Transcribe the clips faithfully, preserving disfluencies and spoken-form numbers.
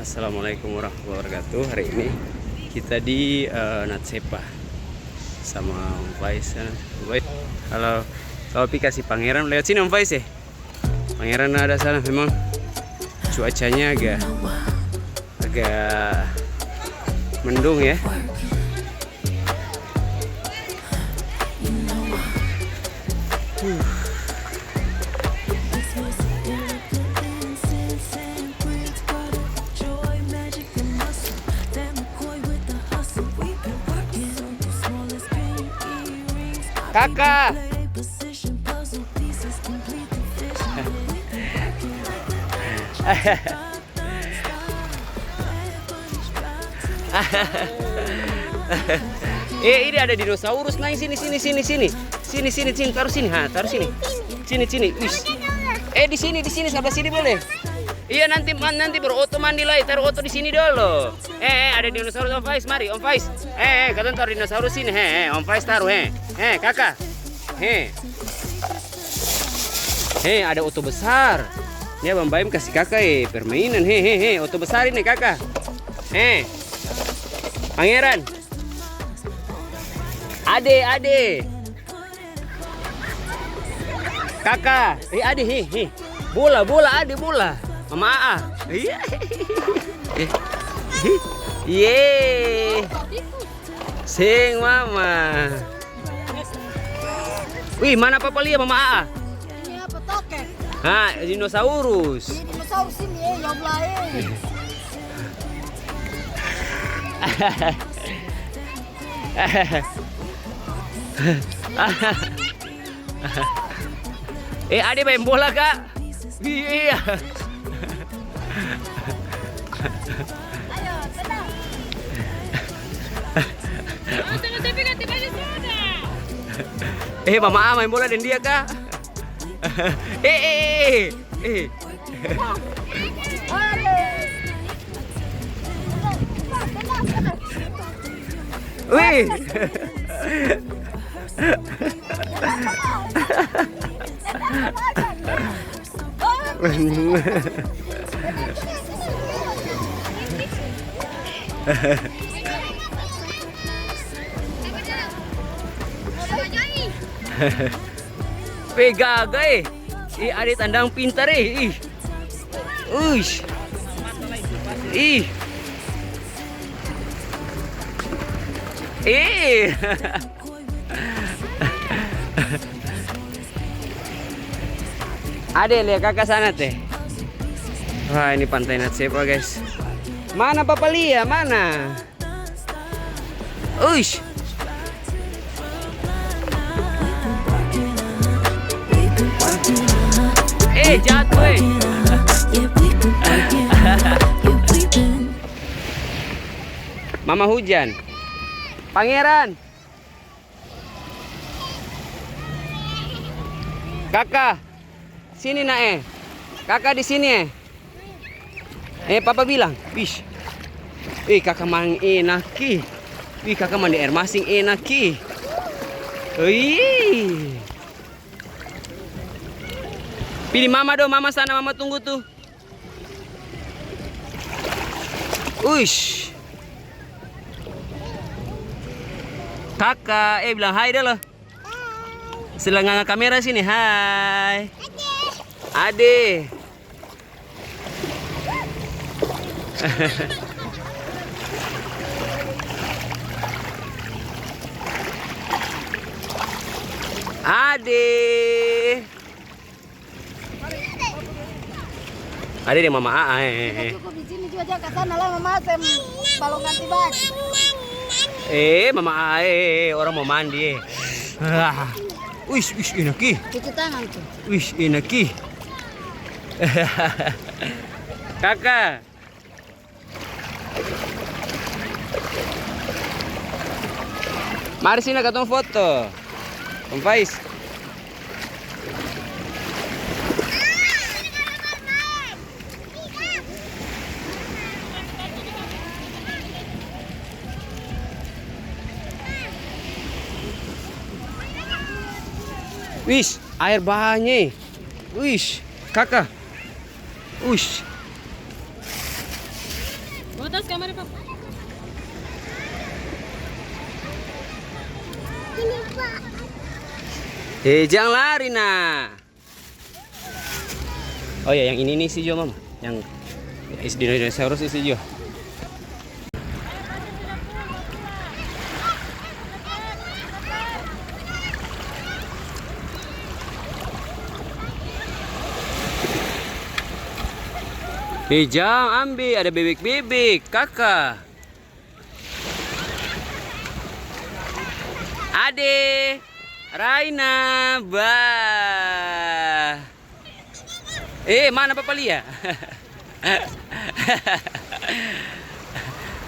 Assalamualaikum warahmatullahi wabarakatuh. Hari ini kita di, eh, Natsepa sama Om Faiz, eh, Om Faiz. Halo. Halo. Tapi kasih Pangeran lewat sini, Om Faiz, eh. Pangeran ada sana, memang cuacanya agak, agak mendung, ya. Kaka. Eh, ini ada dinosaurus, Nay. Sini, sini, sini, sini. Sini, sini, sini, taruh sini. Ha, taruh sini. Sini, sini. Wis. Eh, di sini, di sini, sebelah sini boleh. Iya, nanti, man-, nanti baru oto mandi lai. Taruh oto di sini dolo. Eh, eh, ada dinosaurus, Om Faiz, mari, Om Faiz. Eh, eh, katong taruh dinosaurus sini, he, he, Om Faiz taruh, he. He, Kaka. He. He, ada oto besar. Ni Abang Baim kasi Kaka, eh, permainan, he, he, he, oto besar ini, Kaka. He. Pangeran. Ade, ade. Kaka, eh, ade, he, he. Bola, bola, ade, bola. Mama Aa. Iya. Ye. Seng, Mama. Wih, mana Papa lia, Mama Aa? Ini apa, tokek? Ha, dinosaurus. Ini dinosaurus ini, eh, ya Allah, eh. Eh, ade main bola, Kak? Iya. Eh, Mama A main bola deng dia, Kak? Eh, eh, eh, eh, eh. Wih. Weh, gaga e. Ih, ade tandang pintar e. Ih. Uish. Ih. Ih. Ade, lia kaka sana te. Wah, ini Pantai Natsepa, guys. Mana Papa lia? Mana? Uish. Eh, jatuh, eh. Mama hujan. Pangeran. Kaka, sini nak e. Kaka di sini e. Eh, Papa bilang, wish. Eh, Kaka maeng enak ki. Wih, Kaka mandi aer masing enak ki. Wih. Pi di Mama do, Mama sana, Mama tunggu tu. Uish. Kaka, eh, bilang hai dolo. Sila nganga kamera sini, hai. Ade. Ade. Ade deng Mama Aa, eh, eh, eh. Cukup di sini jua, jang ka sana lai, Mama Aa seng balong ganti baju. Eh, Mama Aa, eh, eh, eh, orang mo mandi, eh. Ah. Wis, wis, enak, ih. Cuci tangan tuh. Wis, enak, ih. Kaka. Mari sini katong foto. Om Faiz. Wis, aer banya e. Wis, Kaka. Ush. Atas kamar, Papa. Eh, jang lari, nah. Oh ya, yang ini nih isi jua, Mama. Yang is-, dinosaurus isi jua. Eh, jang ambe, ada bebek-bebek, Kaka. Ade, Raina, bah. Eh, mana Papa lia?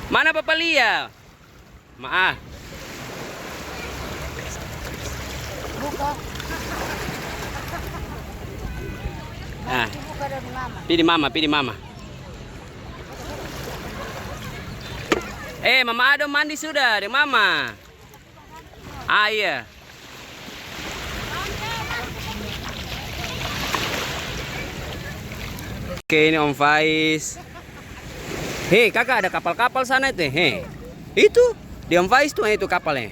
Mana Papa lia? Ma'a. Buka. Ah. Buka dari mama. Pi di mama, pi di mama. Eh, Mama Ado mandi sudah deng Mama. Ah, iya. Oke, ini Om Faiz. He, Kaka, ada kapal-kapal sana itu, he. Itu, di Om Faiz tuh, itu kapal, he.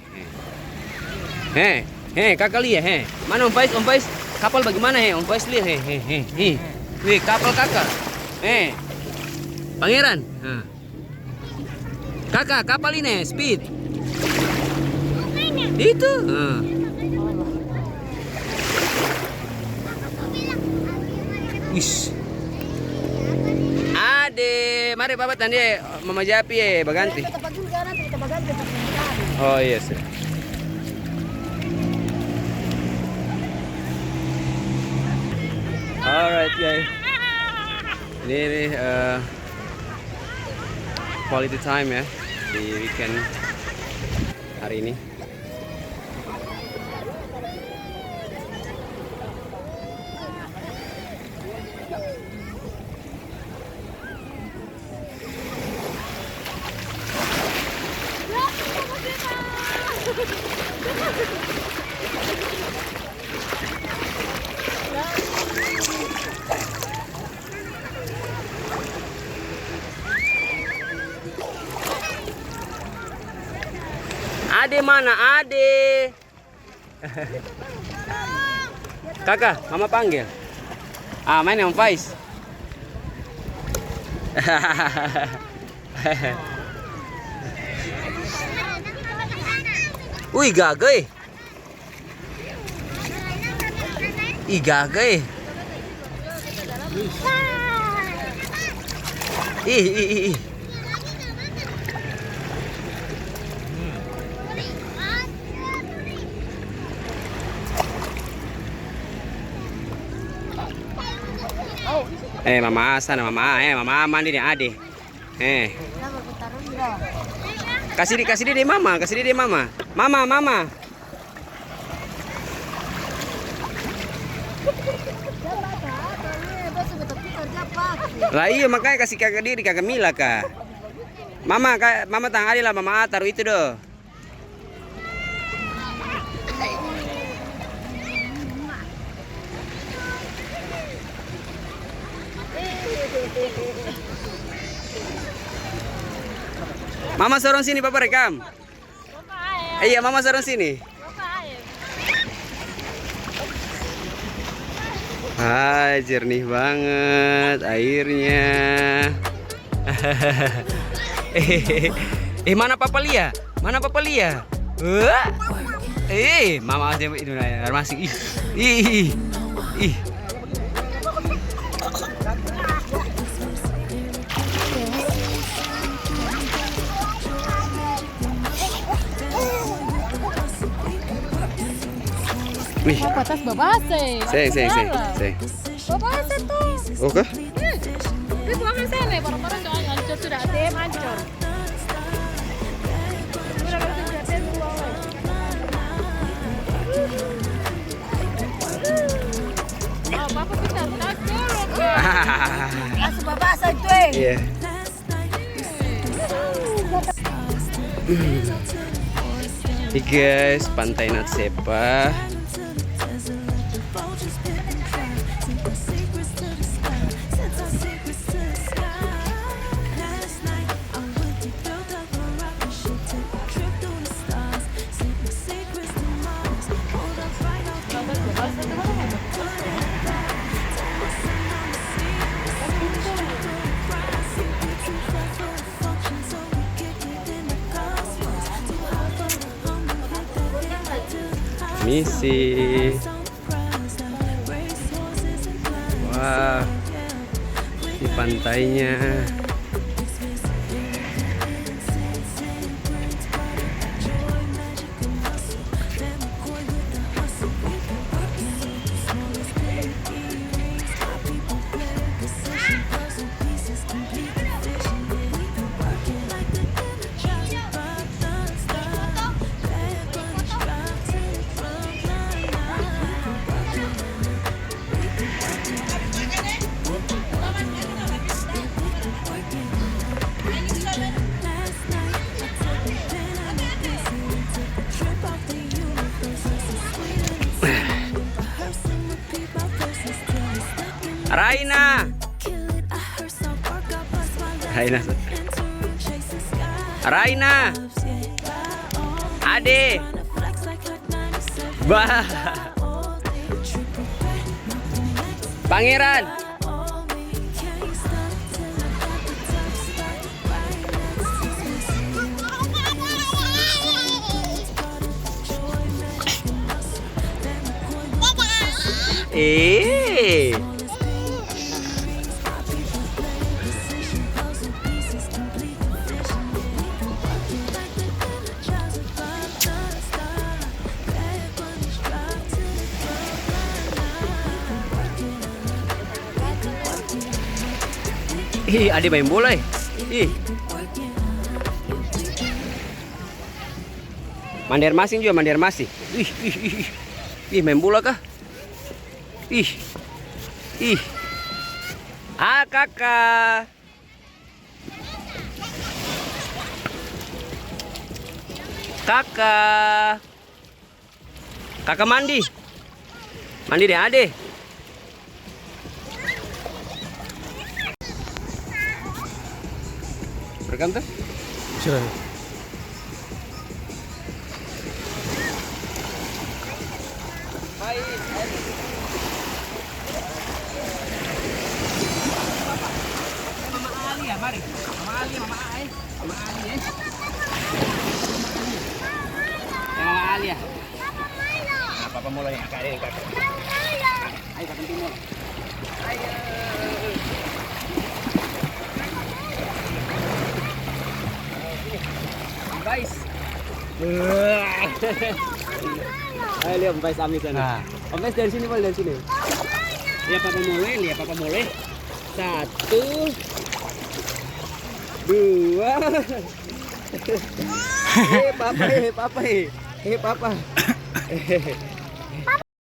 He, he, Kaka lia, he. Mana Om Faiz, Om Faiz? Kapal bagimana, he? Om Faiz lia, he, he, he, he. Wih, kapal Kaka. He. Pangeran. Nah. Kaka, kapal ini, speed. Itu. Ah. Wis. Ade, mari Papa tanya Mama Japi, eh, baganti. Oh, iya, sih. Alright, guys. Ini, ini, eh, quality time ya di weekend hari ini. Ade mana, Ade? Kaka, Mama panggel. Ah, maeng deng Om Faiz. Ui, gaga e. Ih, gaga e. Ih, ih, ih, ih. Eh, Mama A sana, Mama A, eh, Mama A mandi deng Ade. Eh. Kasi dia, kasi dia deng Mama, kasi dia deng Mama. Mama, Mama. Lah iya, makanya kasi kaka diri, kaka Mila ka. Mama, ka, Mama tangan Ade lah, Mama A taru itu do. Mama sorong sini, Papa rekam. Iya, Mama sorong sini. Hai, jernih banget airnya. Eh, mana Papa lia? Mana Papa lia? Wah. Eh, Mama aja itu, nah, masih. Ih, ih, ih, ih. Wih. Oh, patas babasa e. Seng, seng, seng, seng. Babasa tuh. Oh, kah? Hmm. Tapi buangan sana, barang-barang tuh hancur sudah, A T M hancur. Udah, udah, udah, udah, udah. Oh, Papa bisa, tak, Papa. Langsung babasa itu, eh. Iya. Nih guys, Pantai Natsepa. Misi. Wah, di pantainya. Raina. Raina. Raina. Ade. Bah. Pangeran. Eh. Ih, ade maeng bola, eh. Ih. Banjarmasin jua, Banjarmasin. Ih, ih, ih, ih. Ih, maeng bola kah? Ih. Ih. Ah, kaka. Kaka. Kaka mandi. Mandi deng ade. Rekam tuh? Sudah. Mama Ali ya, mari. Mama Ali, Mama A, eh. Mama Ali, eh. Ya, Mama Ali ya. Ah, papa mulai, Kak, eh, Kak. Ayo, Kak, pintu mulai. Ayo. Guys. Ayo, lihat Om Pais Ami sana. Nah. Om Pais dari sini, boleh dari sini. Lia papa mole, lia papa mole. Satu, dua. Eh, papa, eh, papa, eh. Eh, papa.